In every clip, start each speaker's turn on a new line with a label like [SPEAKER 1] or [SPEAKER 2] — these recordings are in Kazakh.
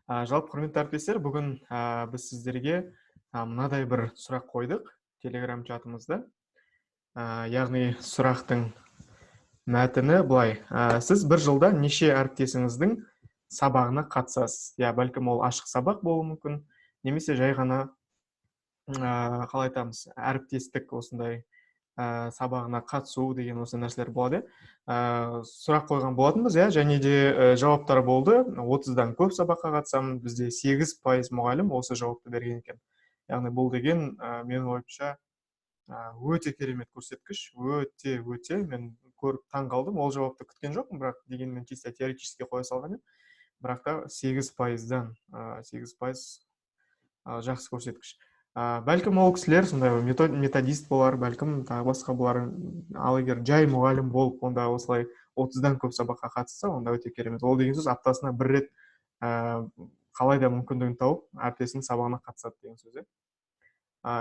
[SPEAKER 1] Жалпы, құрметті әріптестер, бүгін біз сіздерге мынадай бір сұрақ қойдық телеграм чатымызда. Яғни сұрақтың мәтіні былай: сіз бір жылда неше әріптесіңіздің сабағына қатысасыз? Иә, бәлкім, ол ашық сабақ болуы мүмкін немесе жай ғана, қалай айтамыз, әріптестік осындай сабағына қатысу деген осы нәрселер болады. Сұрақ қойған болатынбыз, иә, және де жауаптар болды: 30-дан көп сабаққа қатысамын. Бізде 8% мұғалім осы жауапты берген екен. Яғни бұл деген, менің ойымша, өте керемет көрсеткіш, өте өте мен көріп таң қалдым. Ол жауапты күткен жоқпын, бірақ дегенмен чисто теоретически қоя салған едім. Бірақ та 8%-дан, 8% жақсы көрсеткіш. Бәлкім, ол кісілер сондай методист болар, бәлкім, тағы басқа болар. Ал егер жай мұғалім болып, онда осылай 30-дан көп сабаққа қатысса, онда өте керемет. Ол деген сөз, аптасына бір рет қалай да мүмкіндігін тауып, әріптесінің сабағына қатысады деген сөз, иә.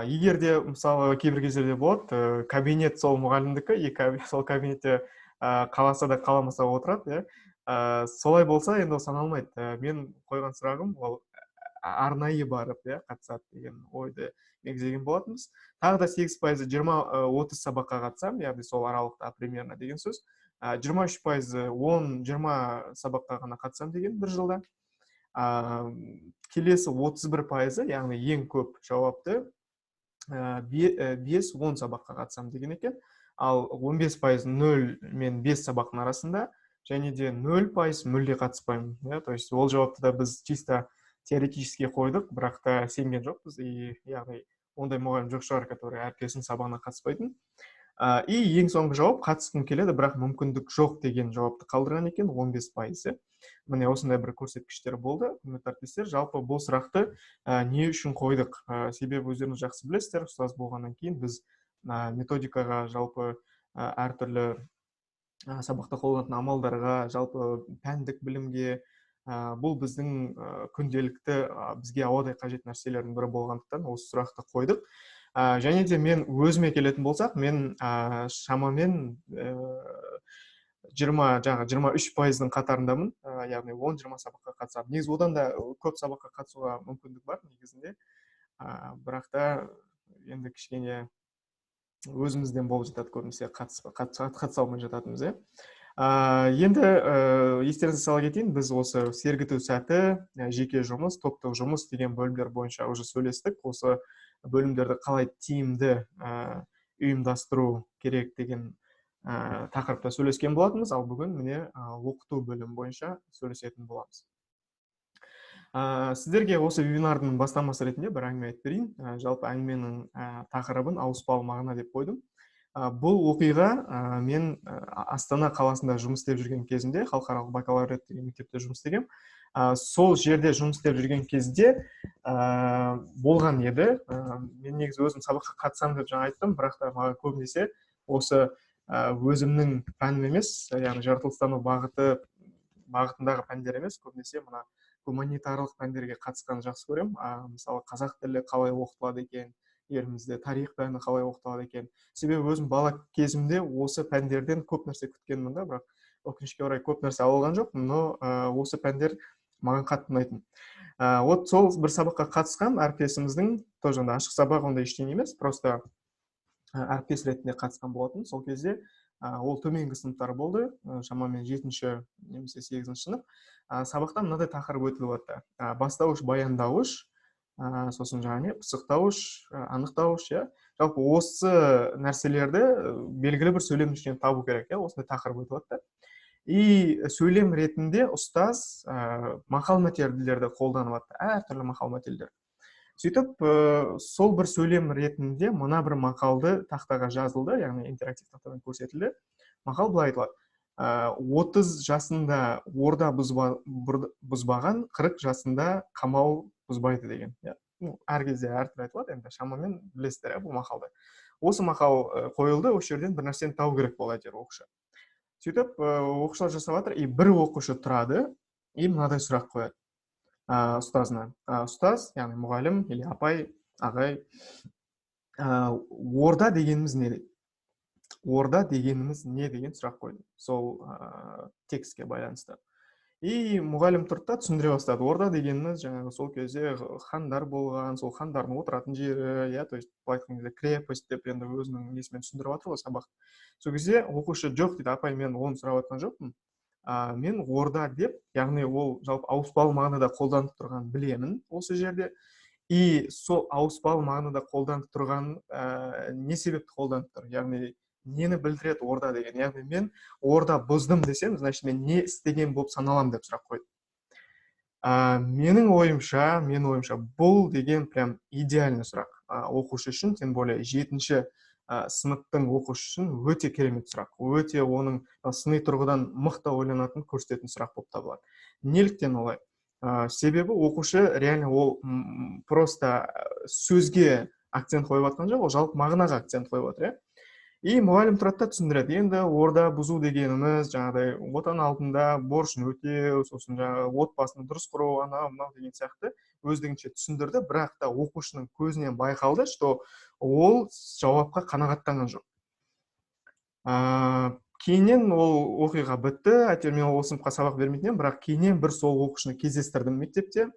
[SPEAKER 1] Егер де, мысалы, кейбір кездерде болады, кабинет сол мұғалімдікі и сол кабинетте қаласа да, қаламаса отырады, иә. Солай болса, енді ол саналмайды. Мен қойған сұрағым ол арнайы барып, иә, қатысады деген ойды меңзеген болатынбыз. Тағы да 8%-ы 20, 30 сабаққа қатысамын, яғни сол аралықта примерно деген сөз. 23%-ы 10-20 сабаққа ғана қатысамын деген бір жылда. Келесі 31%-ы, яғни ең көп жауапты, 5-10 сабаққа қатысамын деген екен. Ал 15% 0 мен 5 сабақтың арасында және де 0% мүлде қатыспаймын, иә. То есть ол жауапты да біз чисто теоретически қойдық, бірақ та сенген жоқпыз и, яғни, ондай мұғалім жоқ шығар, который әріптесінің сабағына қатыспайтын. И ең соңғы жауап «қатысқым келеді, бірақ мүмкіндік жоқ» деген жауапты қалдырған екен 15%-ы. Міне, осындай бір көрсеткіштер болды, құрметті әріптестер. Жалпы, бұл сұрақты не үшін қойдық? Себебі өздеріңіз жақсы білесіздер, ұстаз болғаннан кейін біз методикаға, жалпы, әртүрлі сабақта қолданатын амалдарға, жалпы пәндік білімге, бұл біздің күнделікті, бізге ауадай қажет нәрселердің бірі болғандықтан, осы сұрақты қойдық. Және де мен өзіме келетін болсақ, мен шамамен 20, жаңағы 23%-дың қатарындамын, яғни 10-20 сабаққа қатысамын. Негізі одан да көп сабаққа қатысуға мүмкіндік бар негізінде, бірақ та енді кішкене өзімізден болып жатады, көбінесе қатыса алмай жататынбыз, иә. Енді естеріңізге сала кетейін, біз осы сергіту сәті, жеке жұмыс, топтық жұмыс деген бөлімдер бойынша уже сөйлестік. Осы бөлімдерді қалай тиімді ұйымдастыру керек деген тақырыпта сөйлескен болатынбыз. Ал бүгін, міне, оқыту бөлімі бойынша сөйлесетін боламыз. Сіздерге осы вебинардың бастамасы ретінде бір әңгіме айтып берейін. Жалпы әңгіменің тақырыбын «Ауыспалы мағына» деп қойдым. Бұл оқиға мен Астана қаласында жұмыс істеп жүрген кезімде, халықаралық бакалавриат деген мектепте жұмыс істегенмін. Сол жерде жұмыс істеп жүрген кезде болған еді. Мен негізі өзім сабаққа қатысамын деп жаңа айттым, бірақ та маған көбінесе осы өзімнің пәнім емес, яғни жаратылыстану бағытындағы пәндер емес, көбінесе мына гуманитарлық пәндерге қатысқанды жақсы көремін. Мысалы, қазақ тілі қалай оқытылады екен елімізде, тарих пәні қалай оқытылады екен. Себебі өзім бала кезімде осы пәндерден көп нәрсе күткенмін да, бірақ өкінішке орай көп нәрсе ала алған жоқпын. Но осы пәндер маған қатты ұнайтын. Вот сол бір сабаққа қатысқан әріптесіміздің, тоже андай ашық сабақ, ондай ештеңе емес, просто әріптес ретінде қатысқан болатын. Сол кезде ол төменгі сыныптар болды, шамамен жетінші немесе сегізінші сынып. Сабақта мынадай тақырып өтіліп жатты: бастауыш, баяндауыш, сосын жаңағы не, пысықтауыш, анықтауыш, иә. Жалпы осы нәрселерді белгілі бір сөйлемнің ішінен табу керек, иә. Осындай тақырып өтіп жатты. И сөйлем ретінде ұстаз мақал мәтелдерді қолданып жатты, әртүрлі мақал мәтелдер. Сөйтіп, сол бір сөйлем ретінде мына бір мақалды тақтаға жазылды, яғни интерактив тақтадан көрсетілді. Мақал былай айтылады: 30 жасында орда бұзбаған 40 жасында қамал бұзбайды деген, иә. Ну, әр кезде әртүрлі айтылады енді, шамамен білесіздер, иә, бұл мақалды. Осы мақал қойылды, осы жерден бір нәрсені табу керек болды әйтеуір оқушы. Сөйтіп, оқушылар жасап жатыр, и бір оқушы тұрады и мынадай сұрақ қояды ұстазына: «Ұстаз, яғни мұғалім или апай, ағай, орда дегеніміз не?» – дейді. «Орда дегеніміз не?» деген сұрақ қойды сол текстке байланысты. И мұғалім тұрды да түсіндіре бастады. Орда дегеніміз жаңағы сол кезде хандар болған, сол хандардың отыратын жері, иә, то есть былай айтқан кезде крепость деп енді өзінің несімен түсіндіріп жатыр ғой сабақ. Сол кезде оқушы: «Жоқ, – дейді, – апай, мен оны сұрап жатқан жоқпын. Мен орда деп, яғни ол жалпы ауыспалы мағынада қолданып тұрғанын білемін осы жерде, и сол ауыспалы мағынада қолданып тұрған не себепті қолданып тұр, яғни нені білдіреді орда деген? Яғни мен орда бұздым десем, значит, мен не істеген болып саналамын?» – деп сұрақ қойды. Менің ойымша, бұл деген прям идеальный сұрақ оқушы үшін, тем более жетінші сыныптың оқушысы үшін өте керемет сұрақ, өте оның сыни тұрғыдан мықты ойланатын көрсететін сұрақ болып табылады. Неліктен олай? Себебі оқушы реально ол просто сөзге акцент қойып жатқан жоқ, ол жалпы мағынаға акцент қойып жатыр, иә. И мұғалім тұрады да түсіндіреді: енді орда бұзу дегеніміз жаңағыдай Отан алдында борышын өтеу, сосын жаңағы отбасын дұрыс құру, анау мынау деген сияқты өздігінше түсіндірді. Бірақ та оқушының көзінен байқалды, что ол жауапқа қанағаттанған жоқ. Кейіннен ол оқиға бітті, әйтеуір мен ол сыныпқа сабақ бермейтін едім, бірақ кейіннен бір сол оқушыны кездестірдім мектепте.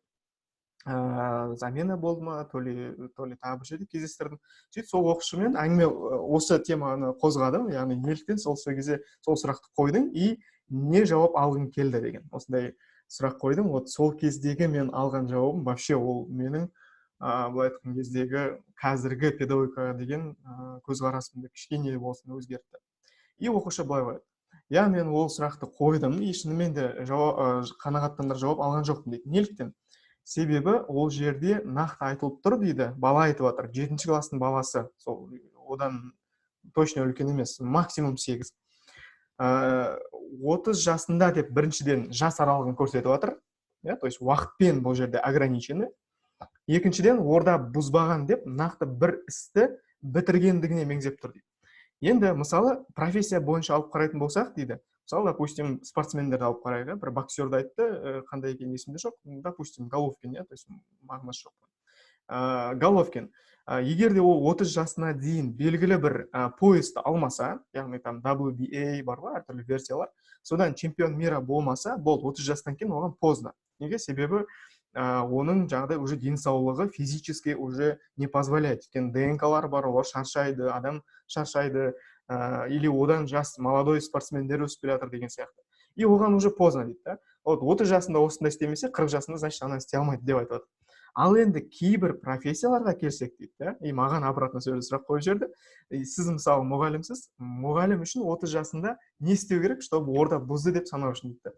[SPEAKER 1] Замена болды ма, то ли тағы бір жерде кездестірдім. Сөйтіп сол оқушымен әңгіме, осы теманы қозғадым, яғни неліктен сол кезде сол сұрақты қойдың и не жауап алғың келді деген осындай сұрақ қойдым. Вот сол кездегі мен алған жауабым вообще ол менің былай айтқан кездегі қазіргі педагогикаға деген көзқарасымды кішкене болсын өзгертті. И оқушы былай қояды: «Иә, мен ол сұрақты қойдым и шынымен де жауап, қанағаттандырар жауап алған жоқпын», – дейді. «Неліктен? Себебі ол жерде нақты айтылып тұр, – дейді бала, айтып жатыр, жетінші класстың баласы, сол одан точно үлкен емес, максимум 8, 30 жасында деп біріншіден жас аралығын көрсетіп жатыр, иә, то есть уақытпен бұл жерде ограничены. Екіншіден, орда бұзбаған деп нақты бір істі бітіргендігіне меңзеп тұр», – дейді. «Енді мысалы профессия бойынша алып қарайтын болсақ, – дейді, – мысалы, допустим, спортсмендерді алып қарайық, иә, бір боксерді айтты, қандай екені есімде жоқ, допустим, Головкин, иә, то есть мағынасы жоқ, Головкин, егер де ол 30 жасына дейін белгілі бір поясты алмаса, яғни там WBA бар ғой, әртүрлі версиялар, содан чемпион мира болмаса болды, 30 жастан кейін оған поздно. Неге? Себебі оның жаңағыдай уже денсаулығы физически уже не позволяет, өйткені ДНКлар бар, олар шаршайды, адам шаршайды, или одан жас молодой спортсмендер өсіп келе жатыр деген сияқты, и оған уже поздно, дейді да. Вот 30 жасында осындай істемесе, 40 жасында, значит, ана істей алмайды деп айтып жатыр. Ал енді кейбір профессияларға келсек, дейді да, и маған обратно сол жерде сұрақ қойып жіберді: и сіз мысалы мұғалімсіз, мұғалім үшін 30 жасында не істеу керек, чтобы орда бұзды деп санау үшін?» – дейді да.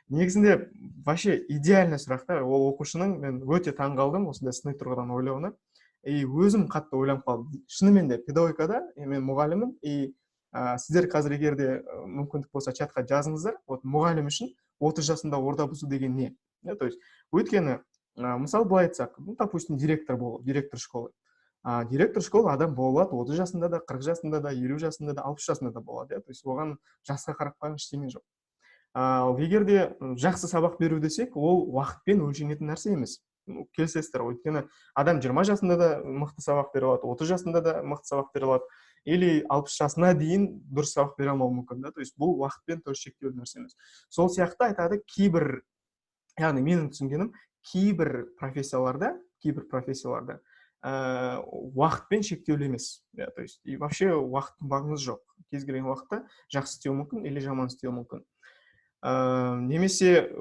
[SPEAKER 1] Негізінде вообще идеальный сұрақ та ол оқушының. Мен өте таң қалдым осындай сыни тұрғыдан ойлауына и өзім қатты ойланып қалдым. Шынымен де педагогикада мен мұғаліммін и сіздер қазір егер де мүмкіндік болса, чатқа жазыңыздар: вот мұғалім үшін 30 жасында орда бұзу деген не? Да, то есть өйткені мысалы былай айтсақ, ну, допустим, директор болу, директор школы, директор школы адам бола алады 30 жасында да, 40 жасында да, 50 жасында да, 60 жасында да болады, иә, то есть оған жасқа қарап қойған ештеңе жоқ. Ал егер де жақсы сабақ беру десек, ол уақытпен өлшенетін нәрсе емес, келісесіздер ғой? Өйткені адам 20 жасында да мықты сабақ бере алады, 30 жасында да мықты сабақ бере алады или 60 жасына дейін дұрыс сабақ бере алмауы мүмкін да. То есть бұл уақытпен тоже шектеулі нәрсе емес. Сол сияқты айтады кейбір, яғни менің түсінгенім, кейбір профессияларда уақытпен шектеулі емес, иә, то есть и вообще уақыттың маңызы жоқ, кез келген уақытта жақсы істеуі мүмкін или жаман істеуі мүмкін. Немесе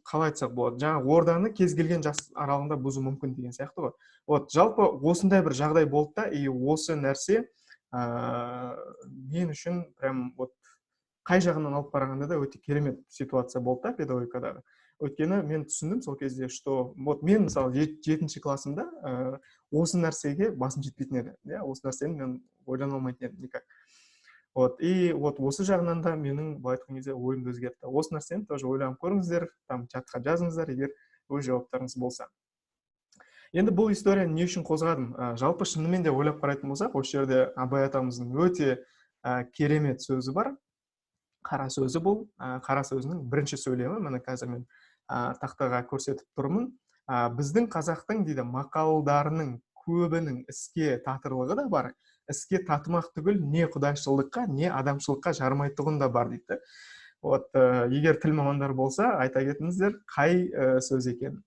[SPEAKER 1] қалай айтсақ болады, жаңа орданы кез келген жас аралығында бұзу мүмкін деген сияқты ғой. Вот жалпы осындай бір жағдай болды да, и осы нәрсе мен үшін прям вот қай жағынан алып қарағанда да өте керемет ситуация болды да педагогикадағы. Өйткені мен түсіндім сол кезде, что вот мен мысалы жетінші классымда осы нәрсеге басым жетпейтін еді, иә, осы нәрсені мен ойлана алмайтын едім никак. Вот и вот осы жағынан да менің былай айтқан кезде ойымды өзгертті. Осы нәрсені тоже ойланып көріңіздер, там чатқа жазыңыздар, егер өз жауаптарыңыз болса. Енді бұл историяны не үшін қозғадым? Жалпы шынымен де ойлап қарайтын болсақ, осы жерде Абай атамыздың өте керемет сөзі бар, қара сөзі бұл. Қара сөзінің бірінші сөйлемі, міне, қазір мен тақтаға көрсетіп тұрмын. «Біздің қазақтың, – дейді, – мақалдарының көбінің іске татырлығы да бар, іске татымақ түгіл, не құдайшылдыққа, не адамшылыққа жарамайтұғын да бар», – дейді. Вот, егер тіл мамандары болса, айта кетіңіздер, қай сөз екенін.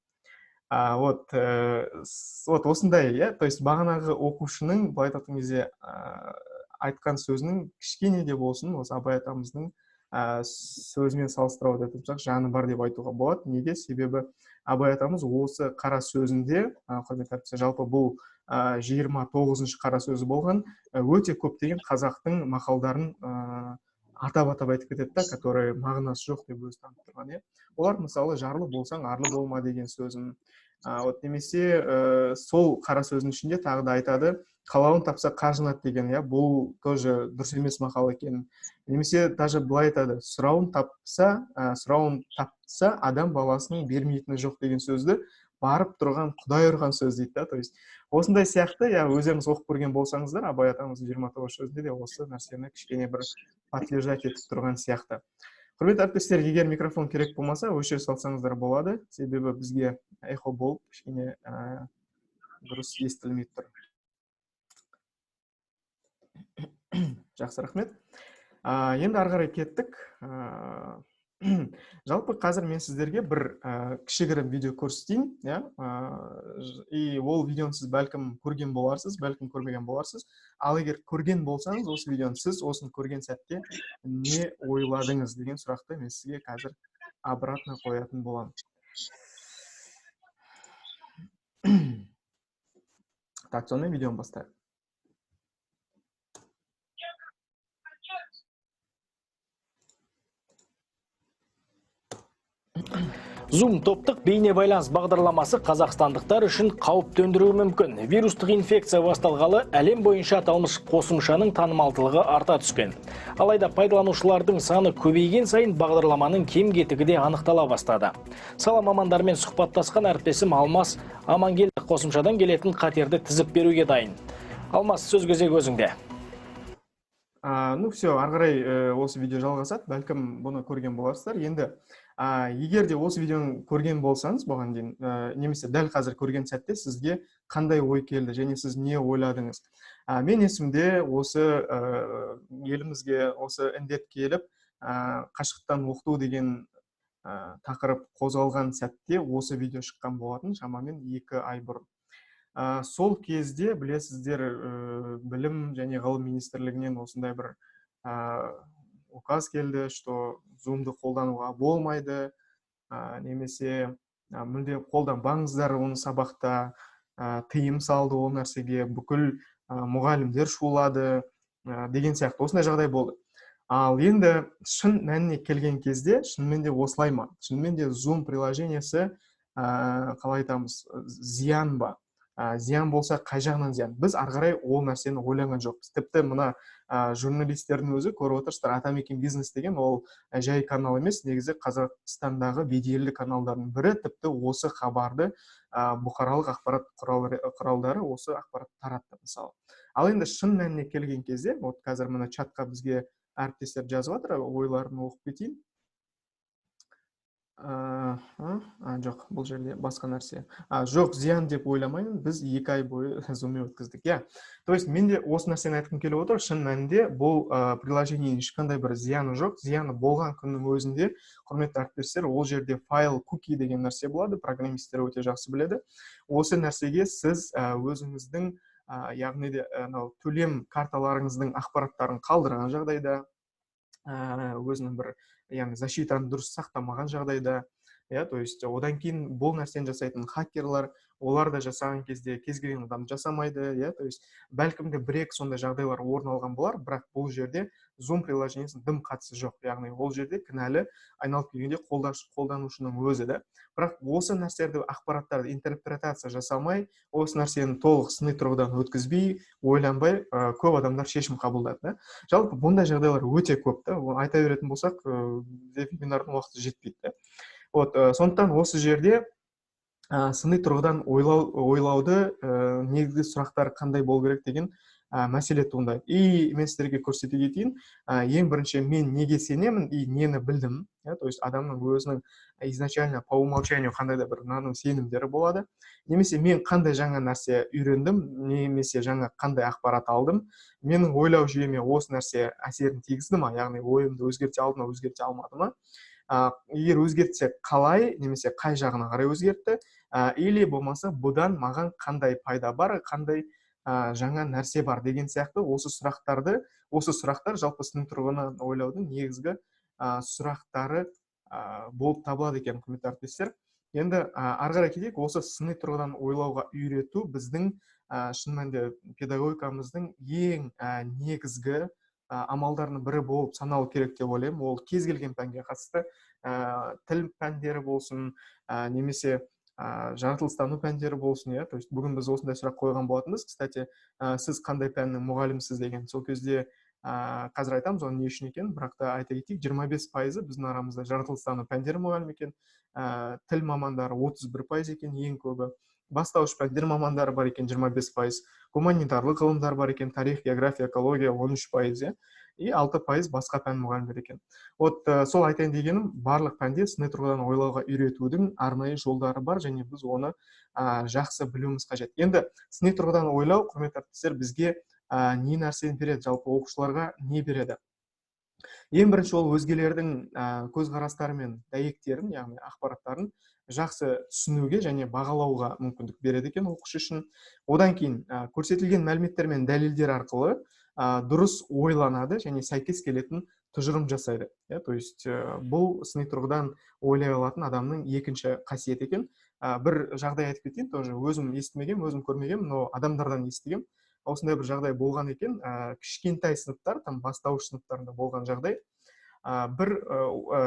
[SPEAKER 1] Вот, вот осындай, иә, то есть бағанағы оқушының, былай айтатын кезде, айтқан сөзінің кішкене де болсын осы Абай атамыздың сөзімен салыстыра отырып болсақ, жаны бар деп айтуға болады. Неге? Себебі Абай атамыз осы қара сөзінде, құрметті әріптестер, жалпы бұл 29-шы қара сөзі болған, өте көптеген қазақтың мақалдарын атап-атап айтып кетеді да, который мағынасы жоқ деп өзі танып тұрған, иә. Олар, мысалы, жарлы болсаң, арлы болма деген сөзін, вот, немесе сол қара сөздің ішінде тағы да айтады, қалауын тапса қаржынады деген, иә, бұл тоже дұрыс емес мақал екен. Немесе даже былай айтады, сұрауын тапса, сұрауын тапса адам баласының бермейтіні жоқ деген сөзді барып тұрған Құдай ұрған сөз дейді да. То есть осындай сияқты, иә, өздеріңіз оқып көрген болсаңыздар, Абай атамыздың 29 сөзінде де осы нәрсені кішкене бір подтверждать етіп тұрған сияқты. Құрметті әріптестер, егер микрофон керек болмаса, өшіре салсаңыздар болады, себебі бізге эхо болып кішкене дұрыс естілмей тұр. Жақсы, рахмет. Енді ары қарай кеттік. Жалпы қазір мен сіздерге бір кішігірім видео көрсетейін, иә, и ол видеоны сіз бәлкім көрген боларсыз, бәлкім көрмеген боларсыз. Ал егер көрген болсаңыз, осы видеоны сіз осыны көрген сәтте не ойладыңыз деген сұрақты мен сізге қазір обратно қоятын боламын. Так, сонымен видеоны бастайық.
[SPEAKER 2] Zoom топтық бейне байланыс бағдарламасы қазақстандықтар үшін қауіп төндіруі мүмкін. Вирустық инфекция басталғалы әлем бойынша аталмыш қосымшаның танымалдылығы арта түскен. Алайда пайдаланушылардың саны көбейген сайын бағдарламаның кем-кетігі де анықтала бастады. Сала мамандарымен сұхбаттасқан әріптесім Алмас Амангелді қосымшадан келетін қатерді тізіп беруге дайын. Алмас, сөз кезегі өзіңде.
[SPEAKER 1] Ну все, ары қарай осы видео жалғасады, бәлкім бұны көрген боларсыздар. Енді егер де осы видеоны көрген болсаңыз бұған дейін, немесе дәл қазір көрген сәтте сізге қандай ой келді және сіз не ойладыңыз? Мен есімде осы елімізге осы індет келіп, қашықтан оқыту деген тақырып қозғалған сәтте осы видео шыққан болатын, шамамен 2 ай бұрын. Сол кезде, білесіздер, білім және ғылым министрлігінен осындай бір указ келді, что Zoom-ды қолдануға болмайды, немесе мүлде қолданбаңыздар оны сабақта, тыйым салды ол нәрсеге, бүкіл мұғалімдер шулады деген сияқты осындай жағдай болды. Ал енді шын мәніне келген кезде, шынымен де осылай ма? Шынымен де Zoom приложениесі, қалай айтамыз, зиян ба? Зиян болса, қай жағынан зиян? Біз ары қарай ол нәрсені ойланған жоқпыз. Тіпті мына журналистердің өзі көріп отырсыздар, Атамекен бизнес деген ол жай канал емес, негізі Қазақстандағы беделді каналдардың бірі. Тіпті осы хабарды бұқаралық ақпарат құралдары осы ақпаратты таратты мысалы. Ал енді шын мәніне келген кезде, вот қазір мына чатқа бізге әріптестер жазып жатыр, ойларын оқып кетейін. Жоқ, бұл жерде басқа нәрсе. Жоқ, зиян деп ойламаймын, біз 2 ай бойы Zoom-мен өткіздік. Иә. То есть мен де осы нәрсені айтқым келіп отыр. Шын мәнінде бұл приложениенің ешқандай бір зияны жоқ. Зияны болған күннің өзінде, құрметті әріптестер, ол жерде файл куки деген нәрсе болады, программисттер өте жақсы біледі. Осы нәрсеге сіз өзіңіздің, яғни де, анау төлем карталарыңыздың ақпараттарын қалдырған жағдайда, өзінің бір, яғни защитаны дұрыс сақтамаған жағдайда, иә, то есть одан кейін бұл нәрсені жасайтын хакерлар, олар да жасаған кезде кез келген адам жасамайды, иә, то есть бәлкім де бір-екі сондай жағдайлар орын алған болар, бірақ бұл жерде Zoom приложениесінің дым қатысы жоқ, яғни ол жерде кінәлі айналып келгенде қолданушының өзі да. Бірақ осы нәрселерді, ақпараттарды интерпретация жасамай, осы нәрсені толық сыни тұрғыдан өткізбей, ойланбай, көп адамдар шешім қабылдады да. Жалпы бұндай жағдайлар өте көп та, оны айта беретін болсақ, вебинардың уақыты жетпейді да. Вот, сондықтан осы жерде сыни тұрғыдан ойлауды, негізгі сұрақтар қандай болу керек деген Мәселе туындайды. И мен сіздерге көрсете кетейін. Ең бірінші, мен неге сенемін и нені білдім, иә. То есть адамның өзінің изначально, по умолчанию қандай да бір наным сенімдері болады, немесе мен қандай жаңа нәрсе үйрендім, немесе жаңа қандай ақпарат алдым, менің ойлау жүйеме осы нәрсе әсерін тигізді ма, яғни ойымды өзгерте алды ма, өзгерте алмады ма, егер өзгертсе, қалай немесе қай жағына қарай өзгертті, или болмаса бұдан маған қандай пайда бар, қандай жаңа нәрсе бар деген сияқты. Осы сұрақтар жалпы сыни тұрғыдан ойлаудың негізгі сұрақтары болып табылады екен, құрметті әріптестер. Енді ары қарай кетейік. Осы сыни тұрғыдан ойлауға үйрету біздің шын мәнінде педагогикамыздың ең негізгі амалдарының бірі болып саналу керек деп ойлаймын. Ол кез келген пәнге қатысты, тіл пәндері болсын немесе жаратылыстану пәндері болсын, иә. То есть бүгін біз осындай сұрақ қойған болатынбыз, кстати, сіз қандай пәннің мұғалімісіз деген. Сол кезде, қазір айтамыз оның не үшін екенін, бірақ та айта кетейік, 25%-ы біздің арамызда жаратылыстану пәндері мұғалімі екен, тіл мамандары 31% екен, ең көбі бастауыш пәндер мамандары бар екен 25%, гуманитарлық ғылымдар бар екен, тарих, география, экология 13%, иә, и 6% басқа пән мұғалімдері екен. Вот, сол айтайын дегенім, барлық пәнде сыни тұрғыдан ойлауға үйретудің арнайы жолдары бар және біз оны жақсы білуіміз қажет. Енді сыни тұрғыдан ойлау, құрметті әріптестер, бізге не нәрсені береді, жалпы оқушыларға не береді? Ең бірінші, ол өзгелердің көзқарастары мен дәйектерін, яғни ақпараттарын жақсы түсінуге және бағалауға мүмкіндік береді екен оқушы үшін. Одан кейін көрсетілген мәліметтер мен дәлелдер арқылы дұрыс ойланады және сәйкес келетін тұжырым жасайды, иә. То есть бұл сыни тұрғыдан ойлай алатын адамның екінші қасиеті екен. Бір жағдай айтып кетейін, тоже өзім естімегенмін, өзім көрмегенмін, но адамдардан естігемін. Осындай бір жағдай болған екен, кішкентай сыныптар, там бастауыш сыныптарында болған жағдай. Бір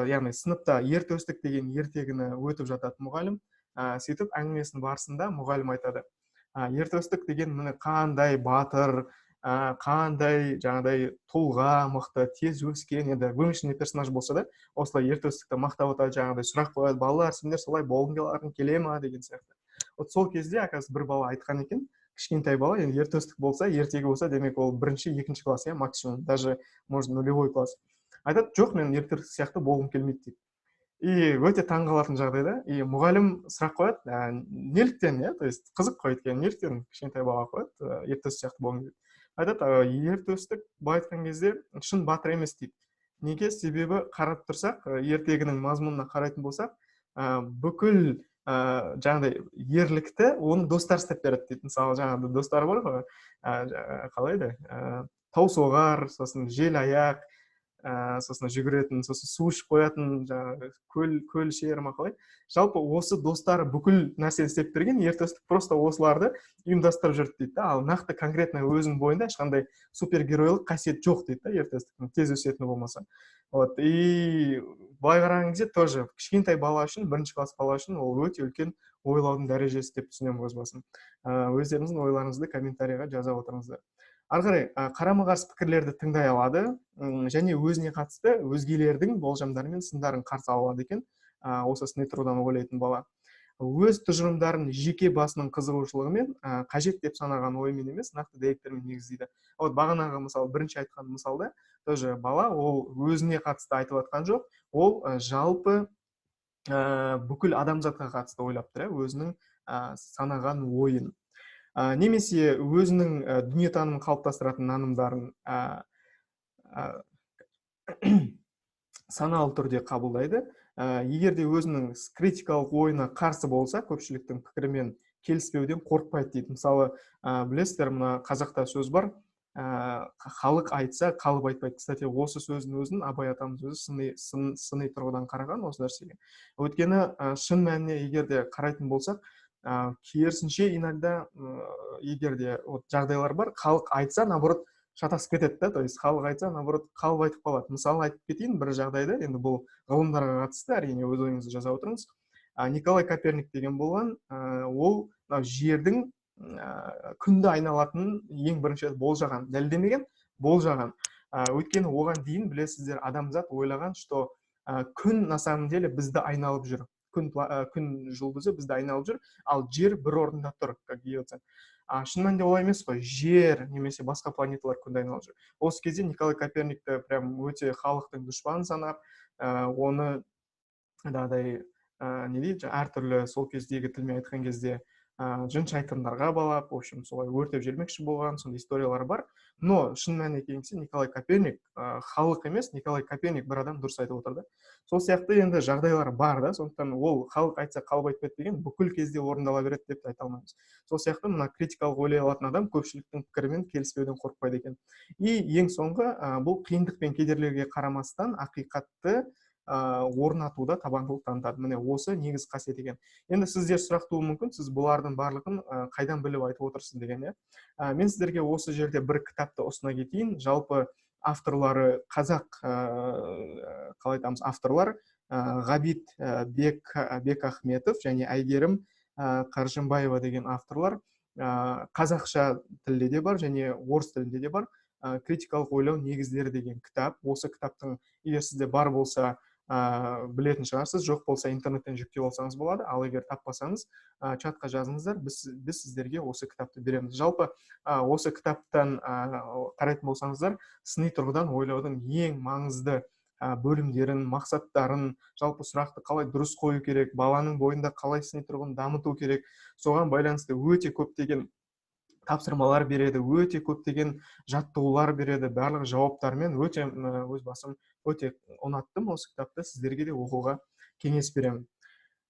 [SPEAKER 1] яғни сыныпта «Ер Төстік» деген ертегіні өтіп жатады мұғалім. Сөйтіп әңгімесінің барысында мұғалім айтады: «Ер Төстік деген міне қандай батыр, қандай жаңағыдай тұлға, мықты, тез өскен». Енді вымышленный персонаж болса да, осылай Ер Төстікті мақтап отырады, жаңағыдай сұрақ қояды: «Балалар, сендер солай болғың келе ма?» деген сияқты. Вот сол кезде, оказывается, бір бала айтқан екен, кішкентай бала. Енді Ер Төстік болса, ертегі болса, демек, ол бірінші, екінші класс, иә, максимум, даже может нулевой класс. Айтады: «Жоқ, мен Ер Төстік сияқты болғым келмейді», – дейді. И өте таңғалатын жағдай да. И мұғалім сұрақ қояды: «Неліктен?» Иә, то есть қызық қой, өйткені неліктен кішкентай бала қояды: «Ер Төстік сияқты болғым келеді»? Айтады: «Ер Төстік, былай айтқан кезде, шын батыр емес», – дейді. Неге? Себебі қарап тұрсақ, ертегінің мазмұнына қарайтын болсақ, бүкіл жаңағыдай ерлікті оның достары істеп береді дейді. Мысалы, жаңағыдай достары бар ғой, қалай еді, Таусоғар, сосын Жел аяқ, сосын жүгіретін, сосын су ішіп қоятын, жаңағы көл шері ма, қалай. Жалпы осы достары бүкіл нәрсені істеп берген, Ер Төстік просто осыларды ұйымдастырып жүрді дейді да. Ал нақты, конкретно өзінің бойында ешқандай супергеройлық қасиет жоқ дейді да Ер Төстіктің, тез өсетіні болмаса. Вот, и былай қараған кезде, тоже кішкентай бала үшін, бірінші класс бала үшін ол өте үлкен ойлаудың дәрежесі деп түсінемін өз басым. Өздеріңіздің ойларыңызды комментарийға жаза отырыңыздар. Ары қарай, қарама қарсы пікірлерді тыңдай алады және өзіне қатысты өзгелердің болжамдары мен сындарын қарсы ала алады екен осы сыни тұрғыдан ойлайтын бала. Өз тұжырымдарын жеке басының қызығушылығымен, қажет деп санаған оймен емес, нақты дәйектермен негіздейді. Вот бағанағы мысал, бірінші айтқан мысалда тоже бала ол өзіне қатысты айтып жатқан жоқ, ол жалпы бүкіл адамзатқа қатысты ойлап тұр, иә, өзінің санаған ойын немесе өзінің дүниетанымын қалыптастыратын нанымдарын саналы түрде қабылдайды. Егер де өзінің критикалық ойына қарсы болса, көпшіліктің пікірімен келіспеуден қорықпайды дейді. Мысалы, білесіздер, мына қазақта сөз бар: «Халық айтса, қалып айтпайды». Кстати, осы сөздің өзін Абай атамыз өзі сыни тұрғыдан қараған осы нәрсеге. Өйткені шын мәніне егер де қарайтын болсақ, керісінше, иногда егер де вот жағдайлар бар, халық айтса, наоборот, шатасып кетеді да. То есть халық айтса, наоборот, қалып айтып қалады. Мысалы, айтып кетейін бір жағдайды, енді бұл ғылымдарға қатысты, әрине, өз ойыңызды жаза отырыңыз. Николай Коперник деген болған, ол мынау жердің күнді айналатынын ең бірінші рет болжаған, дәлелдемеген, болжаған. Өйткені оған дейін, білесіздер, адамзат ойлаған, что күн на самом деле бізді айналып жүр. Күн жұлдызы бізді айналып жүр, ал жер бір орында тұр, как геоцентр. Шын мәнінде олай емес қой, жер немесе басқа планеталар күнді айналып жүр. Осы кезде Николай Коперникті прям өте халықтың дұшпаны санап, оны жаңағыдай не дейді, әртүрлі сол кездегі тілмен айтқан кезде жын шайтандарға балап, в общем, солай өртеп жібермекші болған, сондай историялар бар. Но шын мәніне келген Николай Коперник халық емес, Николай Коперник бір адам дұрыс айтып отыр да. Сол сияқты енді жағдайлар бар да, сондықтан ол халық айтса қалып айтпайды деген бүкіл кезде орындала береді деп те айта алмаймыз. Сол сияқты мына критикалық ойлай алатын адам көпшіліктің пікірімен келіспеуден қорықпайды екен. И ең соңғы, бұл қиындық пен кедергілерге қарамастан ақиқатты орнатуда табандылық танытады. Міне осы негізгі қасиет екен. Енді сіздер сұрақ тууы мүмкін, сіз бұлардың барлығын қайдан біліп айтып отырсыз деген, иә. Мен сіздерге осы жерде бір кітапты ұсына кетейін. Жалпы авторлары қазақ, қалай айтамыз, авторлар Ғабит Бекахметов және Әйгерім Қаржымбаева деген авторлар. Қазақша тілде де бар және орыс тілінде де бар. Критикалық ойлау негіздері деген кітап. Осы кітаптың егер сізде бар болса, білетін шығарсыз, жоқ болса интернеттен жүктеп алсаңыз болады. Ал егер таппасаңыз, чатқа жазыңыздар, біз сіздерге осы кітапты береміз. Жалпы осы кітаптан қарайтын болсаңыздар, сыни тұрғыдан ойлаудың ең маңызды бөлімдерін, мақсаттарын, жалпы сұрақты қалай дұрыс қою керек, баланың бойында қалай сыни тұрғыны дамыту керек, соған байланысты өте көптеген тапсырмалар береді, өте көптеген жаттығулар береді, барлық жауаптармен өте өз басым өте ұнаттым осы кітапты, сіздерге де оқуға кеңес беремін.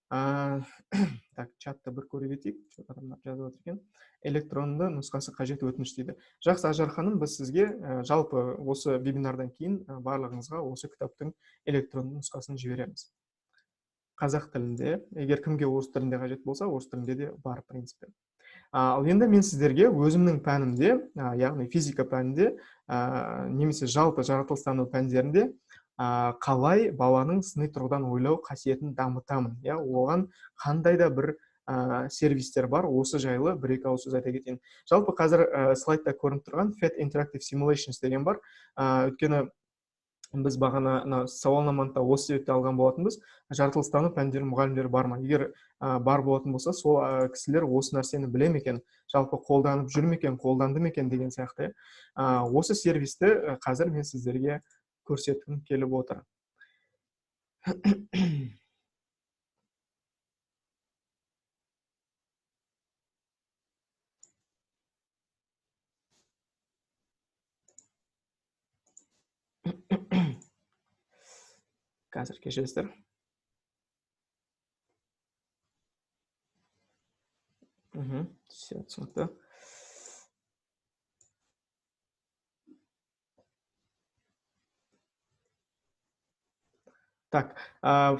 [SPEAKER 1] Так, чатты бір көре кетейік, адамдар жазып отыр екен. Электронды нұсқасы қажет, өтініш дейді. Жақсы, Ажар ханым, біз сізге жалпы осы вебинардан кейін барлығыңызға осы кітаптың электронды нұсқасын жібереміз. Қазақ тілінде, егер кімге орыс тілінде қажет болса, орыс тілінде де бар, в принципе. Ал енді мен сіздерге өзімнің пәнімде, яғни физика пәнінде, немесе жалпы жаратылыстану пәндерінде қалай баланың сыни тұрғыдан ойлау қасиетін дамытамын, иә, оған қандай да бір сервистер бар, осы жайлы бір-екі ауыз сөз айта кетейін. Жалпы қазір слайдта көрініп тұрған FET Interactive Simulations деген бар. Өйткені біз бағана мына сауалнаманы да осы себепте алған болатынбыз. Жаратылыстану пәндері мұғалімдері бар ма? Егер бар болатын болса, сол кісілер осы нәрсені біле ме екен, жалпы қолданып жүр ме екен, қолданды ма екен деген сияқты. Осы сервисті қазір мен сіздерге көрсеткім келіп отыр. Қазір кешіресіздер. Все, түсінікті. Так,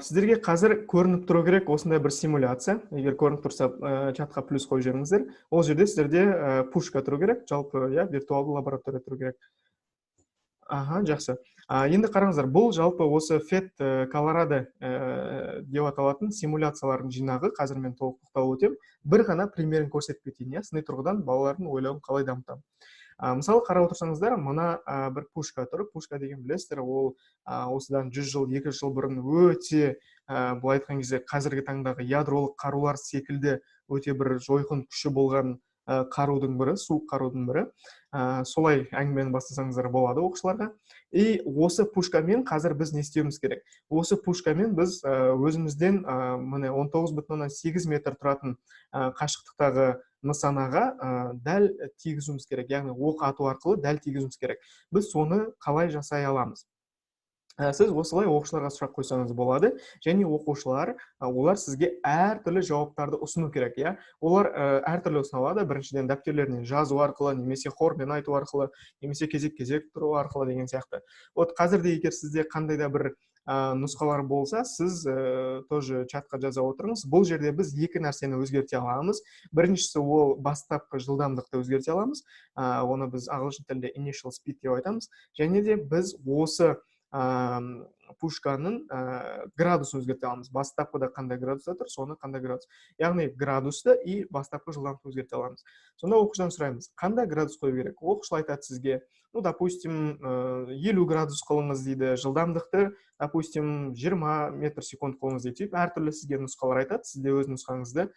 [SPEAKER 1] сіздерге қазір көрініп тұру керек осындай бір симуляция. Егер көрініп тұрса, чатқа плюс қойып жіберіңіздер. Ол жерде сіздерде пушка тұру керек, жалпы, иә, виртуалды лаборатория тұру керек. Аха, жақсы. Енді қараңыздар, бұл жалпы осы FET Колорадо деп аталатын симуляциялардың жинағы. Қазір мен толық тоқталып өтемін. Бір ғана примерін көрсетіп кетейін, иә, сыни тұрғыдан балалардың ойлауын қалай дамытамын. Мысалы, қарап отырсаңыздар, мына бір пушка тұр. Пушка деген білесіздер, ол осыдан 100 жыл, 200 жыл бұрын өте, былай айтқан кезде, қазіргі таңдағы ядролық қарулар секілді өте бір жойқын күші болған қарудың бірі, суық қарудың бірі. Солай әңгімені бастасаңыздар болады оқушыларға. И осы пушкамен қазір біз не істеуіміз керек? Осы пушкамен біз өзімізден міне 19,8 метр тұратын қашықтықтағы нысанаға дәл тигізуіміз керек, яғни оқ ату арқылы дәл тигізуіміз керек. Біз соны қалай жасай аламыз? Сіз осылай оқушыларға сұрақ қойсаңыз болады, және оқушылар, олар сізге әртүрлі жауаптарды ұсыну керек, иә? Олар әртүрлі ұсына алады. Біріншіден, дәптерлерінен жазу арқылы, немесе хормен айту арқылы, немесе кезек-кезек тұру арқылы деген сияқты. Вот қазір де егер сізде қандай да бір нұсқалар болса, сіз тоже чатқа жаза отырыңыз. Бұл жерде біз екі нәрсені өзгерте аламыз. Біріншісі, ол бастапқы жылдамдықты өзгерте аламыз. Оны біз ағылшын тілінде initial speed деп айтамыз. Және де біз осы Пушканың градусын өзгерте аламыз. Бастапқыда қандай градуста тұр, соны қандай градус. Яғни градусты и бастапқы жылдамдықты өзгерте аламыз. Сонда оқушыдан сұраймыз, қандай градус қою керек? Оқушы айтады сізге, ну, допустим, 50 градус қылыңыз дейді, жылдамдықты, допустим, 20 метр секунд қылыңыз дейді. Сөйтіп әртүрлі сізге нұсқалар айтады, сіз де өз нұсқаңызды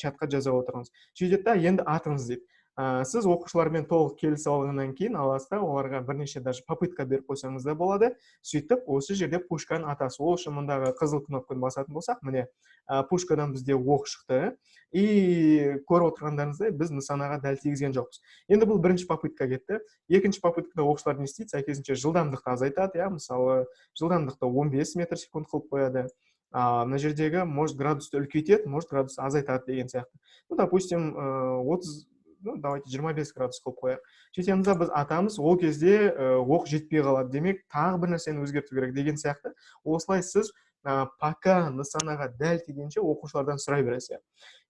[SPEAKER 1] чатқа жаза отырыңыз. Сөйтеді да, енді атыңыз дейді. Сіз оқушылармен толық келісіп алғаннан кейін аласыз да, оларға бірнеше даже попытка беріп қойсаңыз да болады. Сөйтіп осы жерде пушканың атасы. Ол үшін мұндағы қызыл кнопканы басатын болсақ, міне, пушкадан бізде оқ шықты. И көріп отырғандарыңыздай, біз нысанаға дәл тигізген жоқпыз. Енді бұл бірінші попытка кетті. Екінші попыткада оқушылар не істейді? Сәйкесінше жылдамдықты азайтады, иә, мысалы, жылдамдықты 15 метр секунд қылып қояды. Мына жердегі, может, градусты үлкейтеді, может, градусты азайтады деген сияқты. Ну, допустим, 30, ну, давайте 25 градус қылып қояйық. Сөйтеміз да, біз атамыз, ол кезде оқ жетпей қалады. Демек, тағы бір нәрсені өзгерту керек деген сияқты. Осылай сіз пока нысанаға дәл тигенше оқушылардан сұрай бересіз.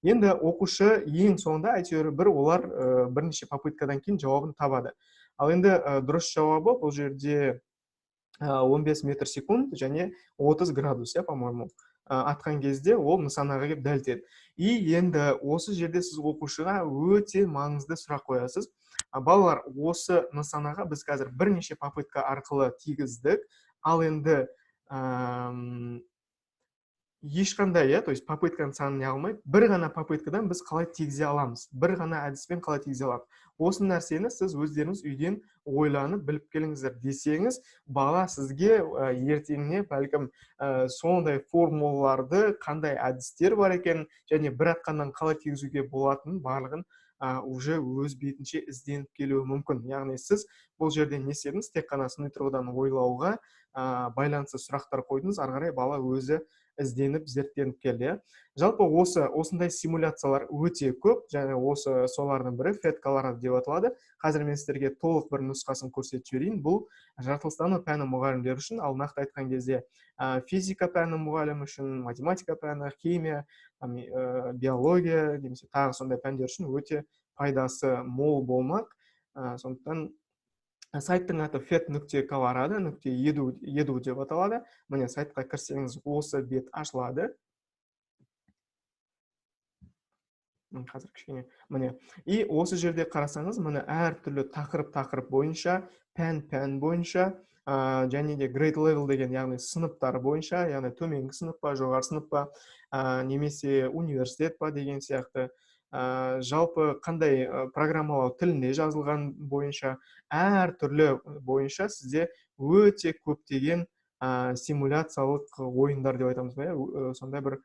[SPEAKER 1] Енді оқушы ең соңында әйтеуір бір олар бірнеше попыткадан кейін жауабын табады. Ал енді дұрыс жауабы бұл жерде 15 метр секунд және 30 градус, иә, по-моему. Атқан кезде ол нысанаға келіп дәл тиеді. И енді осы жерде сіз оқушыға өте маңызды сұрақ қоясыз. Балалар, осы нысанаға біз қазір бірнеше попытка арқылы тигіздік. Ал енді ешқандай, иә, то есть попытканың санын не алмай, бір ғана попыткадан біз қалай тигізе аламыз, бір ғана әдіспен қалай тигізе аламыз. Осы нәрсені сіз өздеріңіз үйден ойланып біліп келіңіздер десеңіз, бала сізге ертеңіне бәлкім сондай формулаларды, қандай әдістер бар екен және бір атқаннан қалай тигізуге болатынын барлығын уже өз бетінше ізденіп келуі мүмкін. Яғни сіз бұл жерде не істедіңіз? Тек қана сыни тұрғыдан ойлауға байланысты сұрақтар қойдыңыз, ары қарай бала өзі ізденіп, зерттеніп келді, иә. Жалпы осындай симуляциялар өте көп, және осы солардың бірі PhET Colorado деп аталады. Қазір мен сіздерге толық бір нұсқасын көрсетіп жіберейін. Бұл жаратылыстану пәні мұғалімдері үшін, ал нақты айтқан кезде, физика пәні мұғалімі үшін, математика пәні, химия, биология немесе тағы сондай пәндер үшін өте пайдасы мол болмақ. Сондықтан сайттың аты фет нүкте колорадо нүкте еду, еду деп аталады. Міне, сайтқа кірсеңіз, осы бет ашылады. Қазір кішкене, міне. И осы жерде қарасаңыз, міне, әртүрлі тақырып-тақырып бойынша, пән-пән бойынша, және де grade level деген, яғни сыныптар бойынша, яғни төменгі сынып па, жоғары сынып па, немесе университет па деген сияқты. Жалпы қандай программалау тілінде жазылған бойынша, әртүрлі бойынша сізде өте көптеген симуляциялық ойындар деп айтамыз ба, иә, сондай бір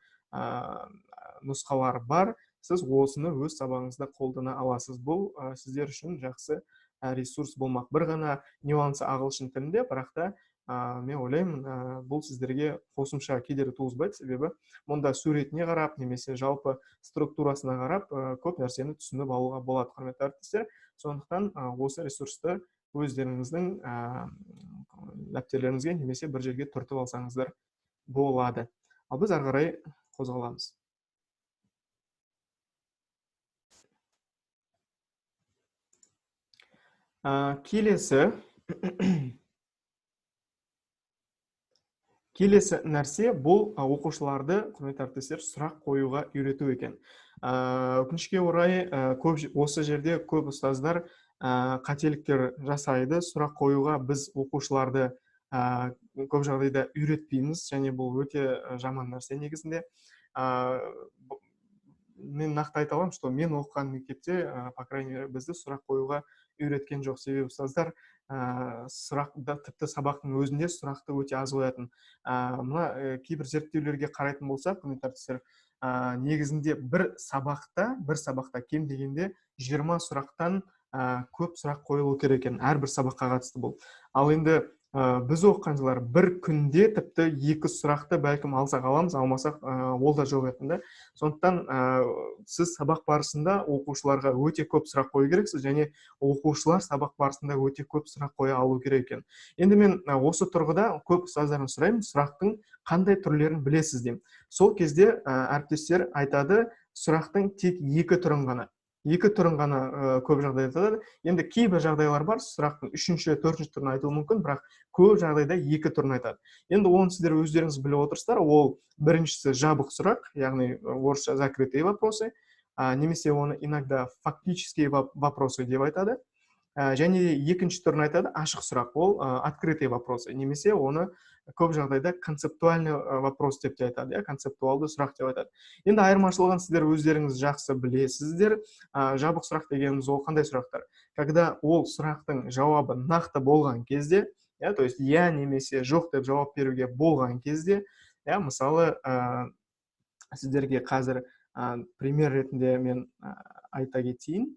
[SPEAKER 1] нұсқалар бар. Сіз осыны өз сабағыңызда қолдана аласыз. Бұл сіздер үшін жақсы ресурс болмақ. Бір ғана нюансы ағылшын тілінде, бірақ та, мен ойлаймын, бұл сіздерге қосымша кедергі туғызбайды, себебі мұнда суретіне қарап немесе жалпы структурасына қарап, көп нәрсені түсініп алуға болады, құрметті әріптестер. Сондықтан, осы ресурсты өздеріңіздің дәптерлеріңізге немесе бір жерге түртіп алсаңыздар болады. Ал біз ары қарай қозғаламыз. Келесі нәрсе бұл, оқушыларды, құрметті әріптестер, сұрақ қоюға үйрету екен. Өкінішке орай, осы жерде көп ұстаздар қателіктер жасайды. Сұрақ қоюға біз оқушыларды көп жағдайда үйретпейміз, және бұл өте жаман нәрсе негізінде. Мен нақты айта аламын, что мен оқыған мектепте, по крайней мере, бізді сұрақ қоюға үйреткен жоқ. Себебі ұстаздар, сұрақ, да, тіпті сабақтың өзінде сұрақты өте аз қоятын. Мына, кейбір зерттеулерге қарайтын болсақ, құрметті әріптестер, негізінде бір сабақта кем дегенде 20 сұрақтан, көп сұрақ қойылу керек екен, әрбір сабаққа қатысты бұл. Ал енді, біз оқыған жылдар бір күнде тіпті 2 сұрақты бәлкім алсақ аламыз, алмасақ, ол да жоқ еді да. Сондықтан, сіз сабақ барысында оқушыларға өте көп сұрақ қою керексіз, және оқушылар сабақ барысында өте көп сұрақ қоя алу керек екен. Енді мен, осы тұрғыда көп ұстаздардан сұраймын, сұрақтың қандай түрлерін білесіз деймін. Сол кезде, әріптестер айтады, сұрақтың тек 2 түрін ғана. Екі түрін ғана көп жағдайда айтады. Енді кейбір жағдайлар бар, сұрақтың үшінші, төртінші түрін айтуы мүмкін, бірақ көп жағдайда екі түрін айтады. Енді оны сіздер өздеріңіз біліп отырсыздар. Ол біріншісі жабық сұрақ, яғни орысша закрытые вопросы, немесе оны иногда фактические вопросы деп айтады. Және де екінші түрін айтады, ашық сұрақ, ол открытые вопросы, немесе оны көп жағдайда концептуальный вопрос деп те айтады, иә, концептуалды сұрақ деп айтады. Енді айырмашылығын сіздер өздеріңіз жақсы білесіздер. Жабық сұрақ дегеніміз ол қандай сұрақтар? Когда ол сұрақтың жауабы нақты болған кезде, иә, то есть иә немесе жоқ деп жауап беруге болған кезде, иә. Мысалы, сіздерге қазір пример ретінде мен айта кетейін.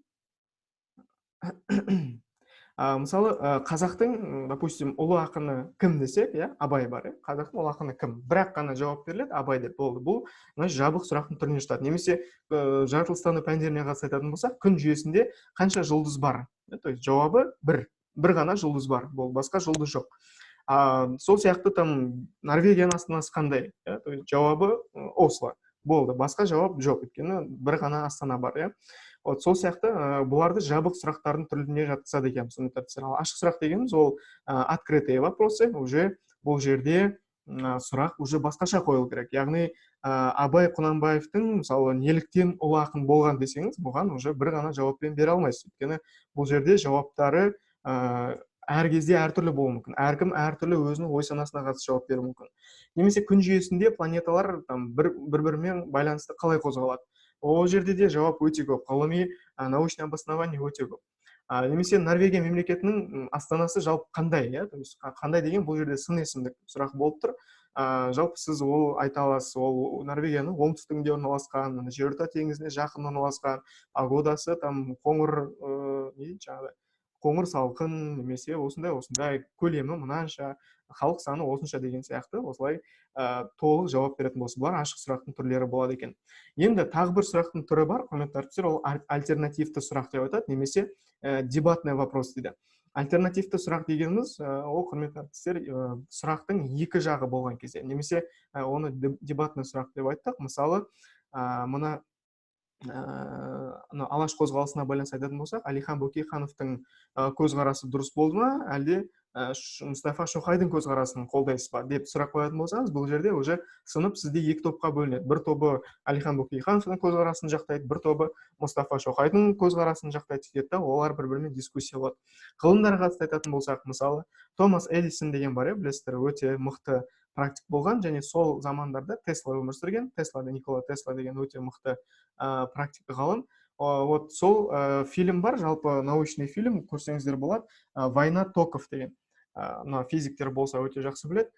[SPEAKER 1] Мысалы, қазақтың, допустим, ұлы ақыны кім десек, иә, Абай бар, иә. Қазақтың ұлы ақыны кім? Бірақ қана жауап беріледі: Абай деп, болды. Бұл мына жабық сұрақтың түріне жатады. Немесе жаратылыстану пәндеріне қатысты айтатын болсақ, күн жүйесінде қанша жұлдыз бар? То есть жауабы бір ғана жұлдыз бар, болды, басқа жұлдыз жоқ. Сол сияқты там Норвегияның астанасы қандай, иә, то есть жауабы Осло, болды, басқа жауап жоқ, өйткені бір ғана астана бар, иә. Вот сол сияқты бұларды жабық сұрақтардың түріне жатқызады екенбіз, құрметті әріптестер. Ал ашық сұрақ дегеніміз ол открытые вопросы. Уже бұл жерде сұрақ уже басқаша қойылу керек, яғни Абай Құнанбаевтың, мысалы, неліктен ұлы ақын болған десеңіз, бұған уже бір ғана жауаппен бере алмайсыз, өйткені бұл жерде жауаптары әр кезде әртүрлі болуы мүмкін, әркім әртүрлі өзінің ой санасына қатысты жауап беруі мүмкін. Немесе күн жүйесінде планеталар там бір бірімен байланысты қалай қозғалады? Ол жерде де жауап өте көп, ғылыми, научный обоснование өте көп. Немесе Норвегия мемлекетінің астанасы жалпы қандай, иә, то есть қандай деген бұл жерде сын есімдік сұрақ болып тұр. Жалпы сіз ол айта аласыз: ол Норвегияның оңтүстігінде орналасқан, мына Жерорта теңізіне жақын орналасқан, погодасы там қоңыр, не дейді жаңағыдай, қоңыр салқын, немесе осындай осындай, көлемі мынанша, халық саны осынша деген сияқты, осылай толық жауап беретін болса, бұлар ашық сұрақтың түрлері болады екен. Енді тағы бір сұрақтың түрі бар, құрметті әріптестер, ол альтернативті сұрақ деп айтады немесе дебатный вопрос дейді. Альтернативті сұрақ дегеніміз ол, құрметті әріптестер, сұрақтың екі жағы болған кезде, немесе оны дебатный сұрақ деп айттық. Мысалы, мына Алаш қозғалысына байланысты айтатын болсақ, Әлихан Бөкейхановтың көзқарасы дұрыс болды ма, әлде Мұстафа Шоқайдың көзқарасын қолдайсыз ба деп сұрақ қоятын болсаңыз, бұл жерде уже сынып сізде екі топқа бөлінеді. Бір тобы Әлихан Бөкейхановтың көзқарасын жақтайды, бір тобы Мұстафа Шоқайдың көзқарасын жақтайды. Сөйтеді да, олар бір бірімен дискуссия болады. Ғылымдарға қатысты айтатын болсақ, мысалы, Томас Эдисон деген бар, иә, білесіздер, өте мықты практик болған және сол замандарда Тесла өмір сүрген. Тесла, Никола Тесла деген өте мықты практик ғалым. Вот сол фильм бар, жалпы научный фильм, көрсеңіздер болады, «Война токов» деген. Мына физиктер болса, өте жақсы біледі.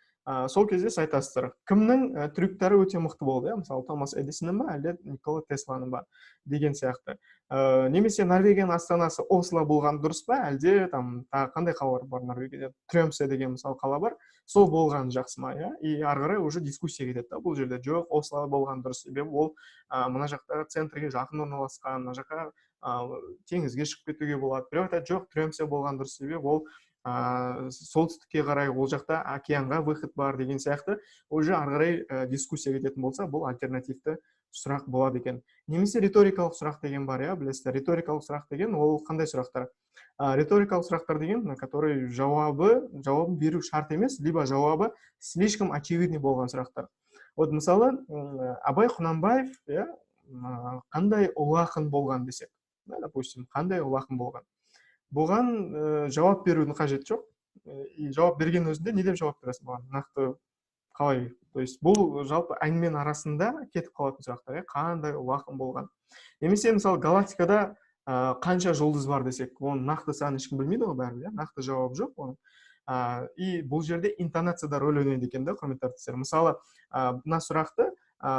[SPEAKER 1] Сол кезде сіз айтасыздар, кімнің трюктары өте мықты болды, иә, мысалы, Томас Эдисонның ба, әлде Никола Тесланың ба деген сияқты. Немесе Норвегияның астанасы Осло болған дұрыс па, әлде там тағы қандай қалалар бар Норвегияда, Тремсе деген, мысалы, қала бар, сол болған жақсы ма, иә. И ары қарай уже дискуссия кетеді да. Бұл жерде жоқ, Осло болған дұрыс, себебі ол мына жақта центрге жақын орналасқан, мына жаққа теңізге шығып кетуге болады. Біреу айтады: жоқ, Тремсе болған дұрыс, себебі ол солтүстікке қарай, ол жақта океанға выход бар деген сияқты. Уже ары қарай дискуссия кететін болса, бұл альтернативті сұрақ болады екен. Немесе риторикалық сұрақ деген бар, иә, білесіздер. Риторикалық сұрақ деген ол қандай сұрақтар? Риторикалық сұрақтар деген, на который жауабын беру шарт емес, либо жауабы слишком очевидный болған сұрақтар. Вот, мысалы, Абай Құнанбаев, иә, қандай ұлы ақын болған десек, да, допустим, қандай ұлы ақын болған, бұған жауап берудің қажеті жоқ. И жауап берген өзінде не деп жауап бересің бұған нақты, қалай? То есть бұл жалпы әңгіменің арасында кетіп қалатын сұрақтар, иә, қандай ұлы ақын болған. Немесе, мысалы, галактикада қанша жұлдыз бар десек, оның нақты санын ешкім білмейді ғой бәрібір, иә, нақты жауап жоқ оның. И бұл жерде интонация да рөл ойнайды екен да, құрметті әріптестер. Мысалы, мына сұрақты,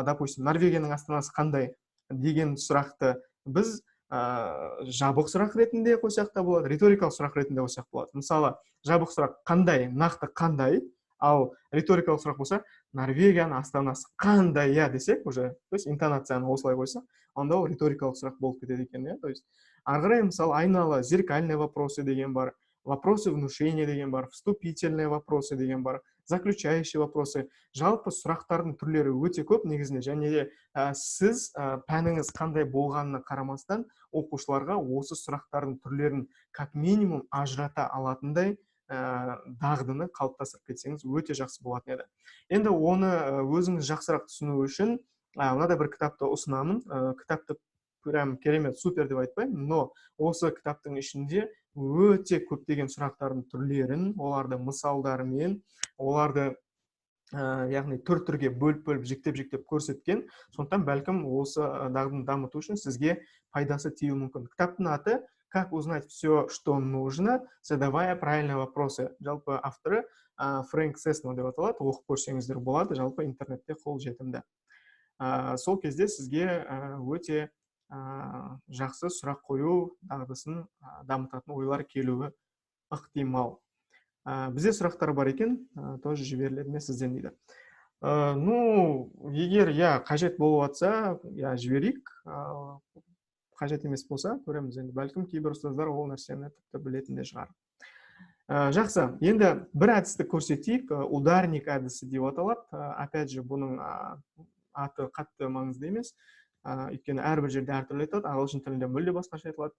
[SPEAKER 1] допустим, Норвегияның астанасы қандай деген сұрақты біз жабық сұрақ ретінде қойсақ та болады, риторикалық сұрақ ретінде қойсақ болады. Мысалы, жабық сұрақ қандай, нақты қандай, ал риторикалық сұрақ болса, Норвегияның астанасы қандай, иә, десек, уже, то есть интонацияны осылай қойсақ, онда ол риторикалық сұрақ болып кетеді екен, иә. То есть ары қарай, мысалы, айналы, зеркальные вопросы деген бар, вопросы внушения деген бар, вступительные вопросы деген бар, Заключающие вопросы. Жалпы сұрақтардың түрлері өте көп негізінде, және де сіз пәніңіз қандай болғанына қарамастан оқушыларға осы сұрақтардың түрлерін как минимум ажырата алатындай дағдыны қалыптастырып кетсеңіз, өте жақсы болатын еді. Енді оны өзіңіз жақсырақ түсіну үшін мынадай бір кітапты ұсынамын. Кітапты прям керемет, супер деп айтпаймын, но осы кітаптың ішінде өте көптеген сұрақтардың түрлерін, оларды мысалдарымен, оларды яғни түр түрге бөліп-бөліп, жіктеп-жіктеп көрсеткен. Сондықтан бәлкім осы дағдыны дамыту үшін сізге пайдасы тиюі мүмкін. Кітаптың аты «Как узнать все, что нужно, задавая правильные вопросы». Жалпы авторы Фрэнк Сесно деп аталады. Оқып көрсеңіздер болады, жалпы интернетте қолжетімді. Сол кезде сізге өте жақсы сұрақ қою дағдысын дамытатын ойлар келуі ықтимал. Бізде сұрақтар бар екен, тоже жіберіледі ме сізден дейді. Ну, егер, иә, қажет болып жатса, иә, жіберейік. Қажет емес болса, көреміз енді, бәлкім, кейбір ұстаздар ол нәрсені тіпті білетін де шығар. Жақсы, енді бір әдісті көрсетейік. Ударник әдісі деп аталады. Опять же, бұның аты қатты маңызды емес, өйткені әрбір жерде әртүрлі айтылады. Ағылшын тілінде мүлде басқаша айтылады,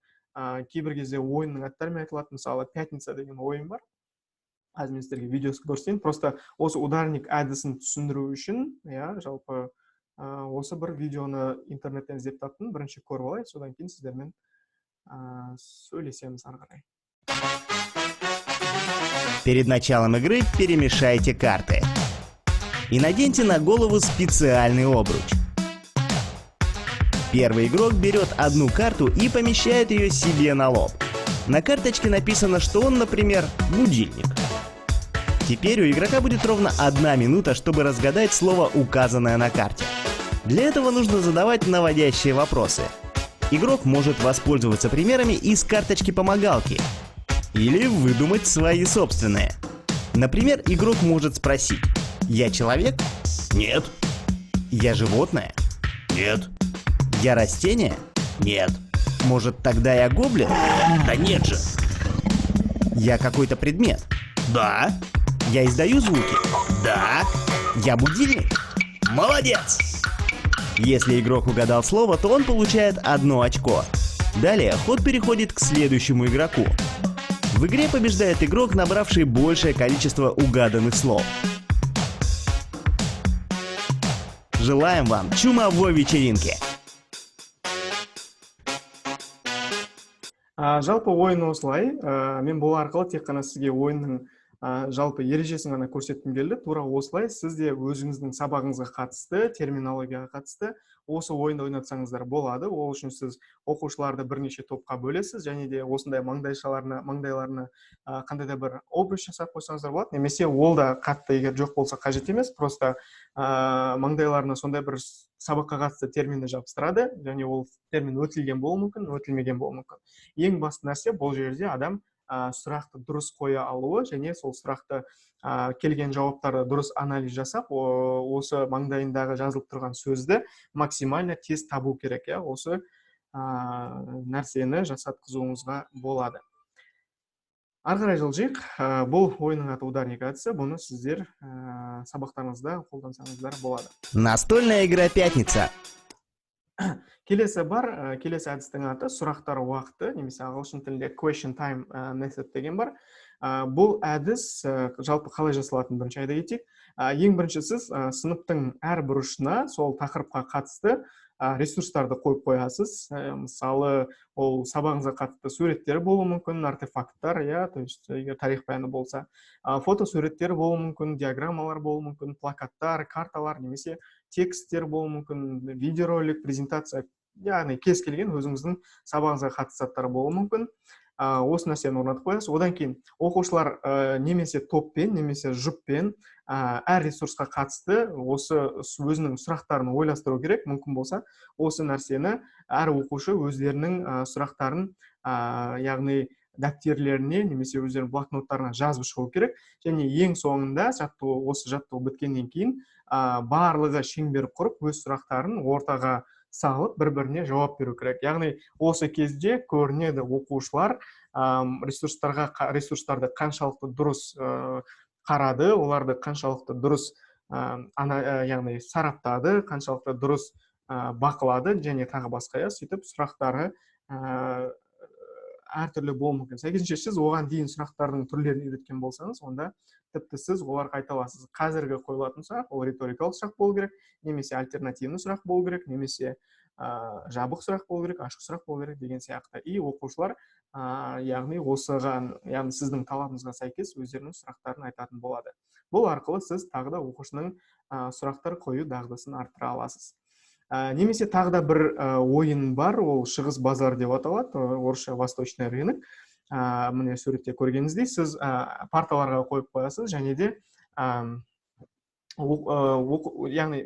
[SPEAKER 1] кейбір кезде ойынның аттарымен айтылады. Мысалы, «Пятница» деген ойын бар. Қазір мен сіздерге видеосын көрсетейін. Просто осы ударник әдісін түсіндіру үшін, иә, жалпы осы бір видеоны интернеттен іздеп таптым. Бірінші көріп алайық, содан кейін сіздермен сөйлесеміз ары қарай.
[SPEAKER 3] Перед началом игры перемешайте карты и наденьте на голову специальный обруч. Первый игрок берет одну карту и помещает ее себе на лоб. На карточке написано, что он, например, будильник. Теперь у игрока будет ровно 1 минута, чтобы разгадать слово, указанное на карте. Для этого нужно задавать наводящие вопросы. Игрок может воспользоваться примерами из карточки-помогалки или выдумать свои собственные. Например, игрок может спросить: «Я человек?» «Нет». «Я животное?» «Нет». «Я растение?» «Нет». «Может, тогда я гоблин?» «Да нет же». «Я какой-то предмет?» «Да». «Я издаю звуки?» «Да». «Я будильник?» «Молодец!» Если игрок угадал слово, то он получает одно очко. Далее ход переходит к следующему игроку. В игре побеждает игрок, набравший большее количество угаданных слов. Желаем вам чумовой вечеринки!
[SPEAKER 1] Жалпы ойын осылай. Мен бұл арқылы тек қана сізге ойынның жалпы ережесін ғана көрсеткім келді. Тура осылай сіз де өзіңіздің сабағыңызға қатысты, терминологияға қатысты осы ойынды ойнатсаңыздар болады. Ол үшін сіз оқушыларды бірнеше топқа бөлесіз және де осындай маңдайшаларына, маңдайларына қандай да бір обруч жасап қойсаңыздар болады, немесе ол да қатты егер жоқ болса, қажет емес. Просто маңдайларына сондай бір сабаққа қатысты терминді жабыстырады және ол термин өтілген болуы мүмкін, өтілмеген болуы мүмкін. Ең басты нәрсе бұл жерде адам сұрақты дұрыс қоя алуы және сол сұрақты келген жауаптарды дұрыс анализ жасап, осы маңдайындағы жазылып тұрған сөзді максимально тез табу керек, иә. Осы нәрсені жасатқызуыңызға болады. Ары қарай жылжиық. Бұл ойынның аты «Ударник әдісі». Бұны сіздер сабақтарыңызда қолдансаңыздар болады.
[SPEAKER 3] Настольная игра «Пятница».
[SPEAKER 1] Келесі бар, келесі әдістің аты сұрақтар уақыты немесе ағылшын тілінде question time method деген бар. Бұл әдіс жалпы қалай жасалатынын бірінші айта кетейік. Ең бірінші сіз сыныптың әр бұрышына сол тақырыпқа қатысты ресурстарды қойып қоясыз. Мысалы, ол сабағыңызға қатысты суреттер болуы мүмкін, артефакттар, иә, то есть егер тарих пәні болса, фотосуреттер болуы мүмкін, диаграммалар болуы мүмкін, плакаттар, карталар немесе тексттер болуы мүмкін, видеоролик, презентация, яғни кез келген өзіңіздің сабағыңызға қатысты заттар болуы мүмкін. Осы нәрсені орнатып қоясыз. Одан кейін оқушылар немесе топпен, немесе жұппен әр ресурсқа қатысты осы өзінің сұрақтарын ойластыру керек. Мүмкін болса, осы нәрсені әр оқушы өздерінің сұрақтарын, яғни дәптерлеріне немесе өздерінің блокноттарына жазып шығу керек. Және ең соңында осы жаттығу біткеннен кейін барлығы шеңбер құрып, өз сұрақтарын ортаға салып, бір-біріне жауап беру керек. Яғни осы кезде көрінеді оқушылар ресурстарды қаншалықты дұрыс Қарады, оларды қаншалықты дұрыс яғни сараптады, қаншалықты дұрыс бақылады және тағы басқа, иә. Сөйтіп, сұрақтары әртүрлі болуы мүмкін. Сәйкесінше, сіз оған дейін сұрақтардың түрлерін үйреткен болсаңыз, онда тіпті сіз оларға айта аласыз: қазіргі қойылатын сұрақ ол риторикалық сұрақ болу керек немесе альтернативный сұрақ болу керек, немесе жабық сұрақ болу керек, ашық сұрақ болу керек деген сияқты. И оқушылар яғни осыған, яғни сіздің талабыңызға сәйкес өздерінің сұрақтарын айтатын болады. Бұл арқылы сіз тағы да оқушының сұрақтар қою дағдысын арттыра аласыз. Немесе тағы да бір ойын бар, ол «Шығыс базар» деп аталады, орысша «Восточный рынок». Міне, суретте көргеніңіздей, сіз парталарға қойып қоясыз және де яғни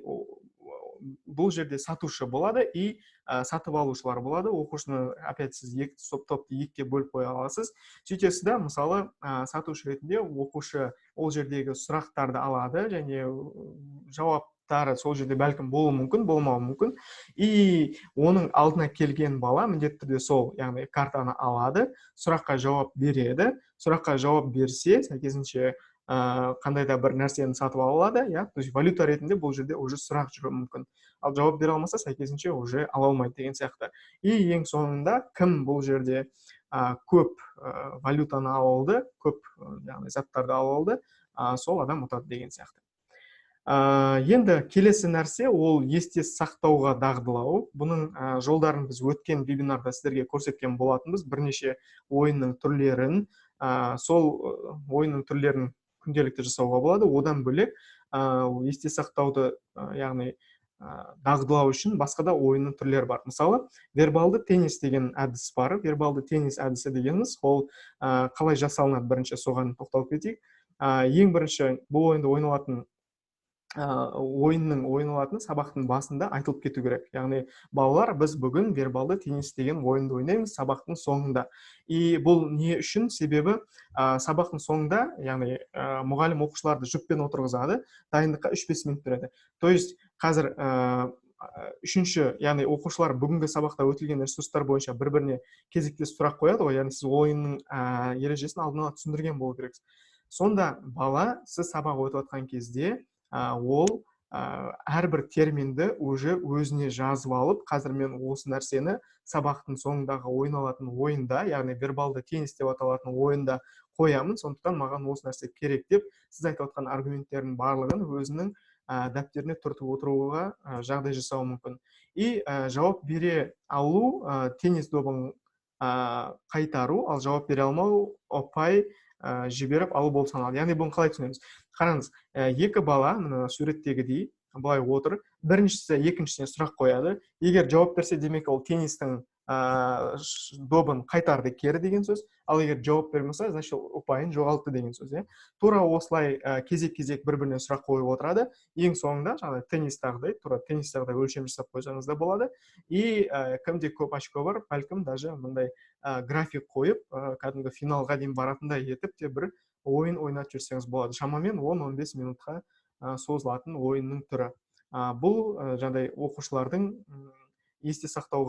[SPEAKER 1] бұл жерде сатушы болады и сатып алушылар болады. Оқушыны опять сіз екі топты екіге бөліп қоя аласыз. Сөйтесіз да, мысалы, сатушы ретінде оқушы ол жердегі сұрақтарды алады және жауаптары сол жерде бәлкім болуы мүмкін, болмауы мүмкін. И оның алдына келген бала міндетті түрде сол, яғни картаны алады, сұраққа жауап береді. Сұраққа жауап берсе, сәйкесінше қандай да бір нәрсені сатып ала алады, иә. То есть валюта ретінде бұл жерде уже сұрақ жүруі мүмкін. Ал жауап бере алмаса, сәйкесінше уже ала алмайды деген сияқты. И ең соңында кім бұл жерде көп валютаны ала алды, көп, яғни заттарды ала алды, сол адам ұтады деген сияқты. Енді келесі нәрсе ол есте сақтауға дағдылау. Бұның жолдарын біз өткен вебинарда сіздерге көрсеткен болатынбыз, бірнеше ойынның түрлерін. Сол ойынның түрлерін күнделікті жасауға болады. Одан бөлек, есте сақтауды, яғни дағдылау үшін басқа да ойынның түрлері бар. Мысалы, вербалды теннис деген әдіс бар. Вербалды теннис әдісі дегеніміз ол қалай жасалынады? Бірінші соған тоқталып кетейік. Ең бірінші бұл ойынды ойналатын, ойынның ойналатын сабақтың басында айтылып кету керек, яғни: «Балалар, біз бүгін вербалды теннис деген ойынды ойнаймыз сабақтың соңында». И бұл не үшін? Себебі сабақтың соңында, яғни мұғалім оқушыларды жұппен отырғызады, дайындыққа 3-5 минут береді. То есть қазір үшінші, яғни оқушылар бүгінгі сабақта өтілген ресурстар бойынша бір біріне кезектесіп сұрақ қояды ғой. Яғни сіз ойынның ережесін алдын ала түсіндірген болу керексіз. Сонда бала сіз сабақ өтіп жатқан кезде ол әрбір терминді уже өзіне жазып алып, қазір мен осы нәрсені сабақтың соңындағы ойналатын ойында, яғни вербалды теннис деп аталатын ойында қоямын, сондықтан маған осы нәрсе керек деп, сіз айтып отқан аргументтердің барлығын өзінің дәптеріне түртіп отыруға жағдай жасауы мүмкін. И жауап бере алу теннис добын қайтару, ал жауап бере алмау ұпай жіберіп алу болып саналады. Яғни бұны қалай түсінеміз? Қараңыз, екі бала мына суреттегідей былай отыр. Біріншісі екіншісіне сұрақ қояды. Егер жауап берсе, демек, ол теннистің добын қайтарды кері деген сөз. Ал егер жауап бермесе, значит, ұпайын жоғалтты деген сөз, иә. Тура осылай кезек кезек бір біріне сұрақ қойып отырады. Ең соңында жаңағыдай теннистағыдай, тура теннистағыдай өлшем жасап қойсаңыз да болады. И кімде көп очко бар, бәлкім, даже мындай график қойып, кәдімгі финалға дейін баратындай етіп те бір ойын ойнатып жіберсеңіз болады. Шамамен 10-15 минутқа созылатын ойынның түрі. Бұл жаңағыдай оқушылардың есте сақтау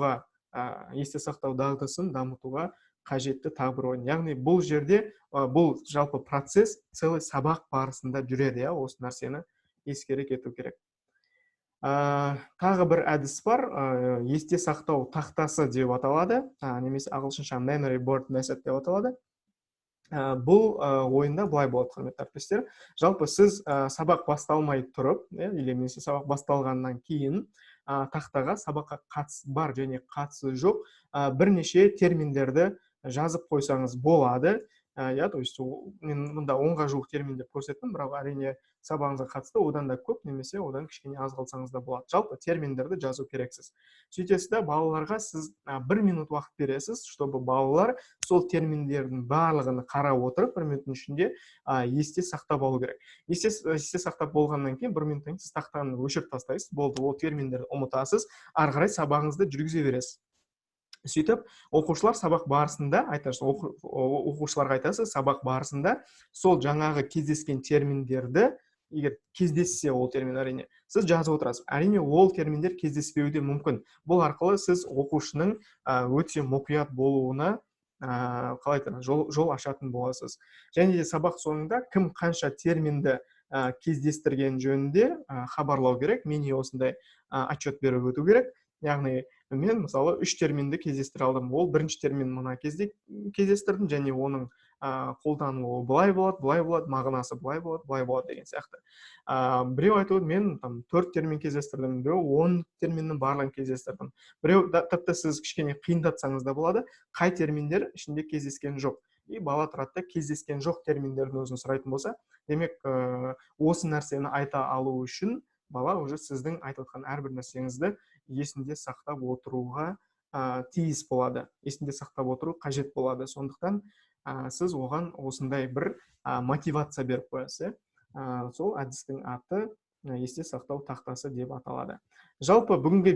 [SPEAKER 1] дағдысын дамытуға қажетті тағы бір ойын. Яғни бұл жерде бұл жалпы процесс целый сабақ барысында жүреді, иә. Осы нәрсені ескере кету керек. Тағы бір әдіс бар, есте сақтау тақтасы деп аталады немесе ағылшынша memory board method деп аталады. Бұл ойында былай болады, құрметті әріптестер. Жалпы сіз сабақ басталмай тұрып, иә, или немесе сабақ басталғаннан кейін тақтаға сабаққа қатысы бар және қатысы жоқ бірнеше терминдерді жазып қойсаңыз болады, иә. То есть мен мында 10-ға жуық термин деп көрсеттім, бірақ, әрине, сабағыңызға қатысты одан да көп немесе одан кішкене аз қалсаңыз да болады. Жалпы терминдерді жазу керексіз. Сөйтесіз да, балаларға сіз бір минут уақыт бересіз, чтобы балалар сол терминдердің барлығын қарап отырып, бір минуттың ішінде есте сақтап алу керек. Есте сақтап болғаннан кейін, бір минуттан кейін сіз тақтаны өшіріп тастайсыз. Болды, ол терминдерді ұмытасыз, ары қарай сабағыңызды жүргізе бересіз. Сөйтіп, оқушылар сабақ барысында айтасыз, оқушыларға айтасыз: сабақ барысында сол жаңағы кездескен терминдерді, егер кездессе ол термин, әрине, сіз жазып отырасыз. Әрине, ол терминдер кездеспеуі де мүмкін. Бұл арқылы сіз оқушының өте мұқият болуына қалай айтады, жол ашатын боласыз. Және де сабақ соңында кім қанша терминді кездестірген жөнінде хабарлау керек, мини осындай отчет беріп өту керек. Яғни мен, мысалы, үш терминді кездестіре алдым. Ол бірінші термин мына кезде кездестірдім және оның қолданылуы былай болады, былай болады, мағынасы былай болады, былай болады деген сияқты. Біреу айтуы: «Мен там төрт термин кездестірдім», біреу: «10 терминнің барлығын кездестірдім». Біреу, тіпті сіз кішкене қиындатсаңыз да болады, қай терминдер ішінде кездескен жоқ. И бала тұрады да, кездескен жоқ терминдердің өзін сұрайтын болса, демек, осы нәрсені айта алу үшін бала уже сіздің айтып отқан әрбір нәрсеңізді есінде сақтап отыруға тиіс болады, есінде сақтап отыру қажет болады. Сондықтан сіз оған осындай бір мотивация беріп қоясыз, иә. Сол әдістің аты есте сақтау тақтасы деп аталады. Жалпы, бүгінгі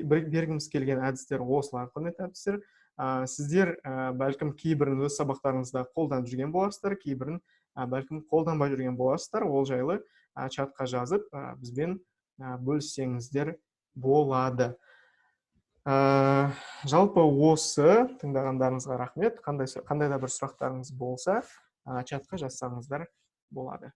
[SPEAKER 1] бергіміз келген әдістер осылар, құрметті әріптестер. Сіздер бәлкім, кейбірін өз сабақтарыңызда қолданып жүрген боларсыздар, кейбірін бәлкім, қолданбай жүрген боларсыздар. Ол жайлы чатқа жазып, бізбен бөліссеңіздер болады. Жалпы осы, тыңдағандарыңызға рахмет. Қандай да бір сұрақтарыңыз болса, чатқа жазсаңыздар болады.